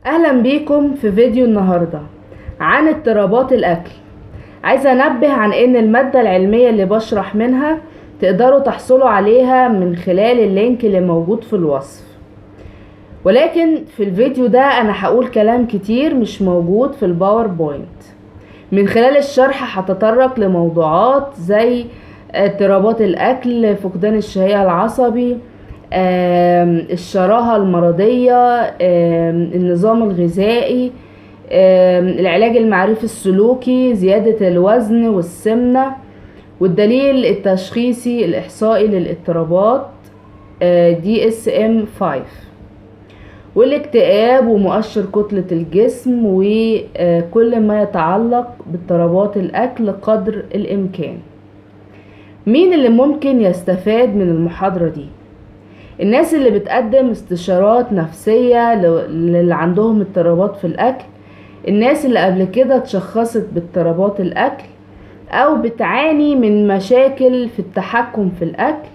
اهلا بيكم في فيديو النهاردة عن اضطرابات الاكل. عايزة انبه عن ان المادة العلمية اللي بشرح منها تقدروا تحصلوا عليها من خلال ال link اللي موجود في الوصف، ولكن في الفيديو ده انا هقول كلام كتير مش موجود في ال PowerPoint. من خلال الشرح هتطرق لموضوعات زي اضطرابات الاكل، فقدان الشهية العصبي، الشراهة المرضية، النظام الغذائي، العلاج المعرفي السلوكي، زيادة الوزن والسمنة، والدليل التشخيصي الإحصائي للاضطرابات DSM 5، والاكتئاب ومؤشر كتلة الجسم، وكل ما يتعلق باضطرابات الأكل قدر الإمكان. مين اللي ممكن يستفاد من المحاضرة دي؟ الناس اللي بتقدم استشارات نفسية للي عندهم اضطرابات في الأكل، الناس اللي قبل كده اتشخصت باضطرابات الأكل أو بتعاني من مشاكل في التحكم في الأكل،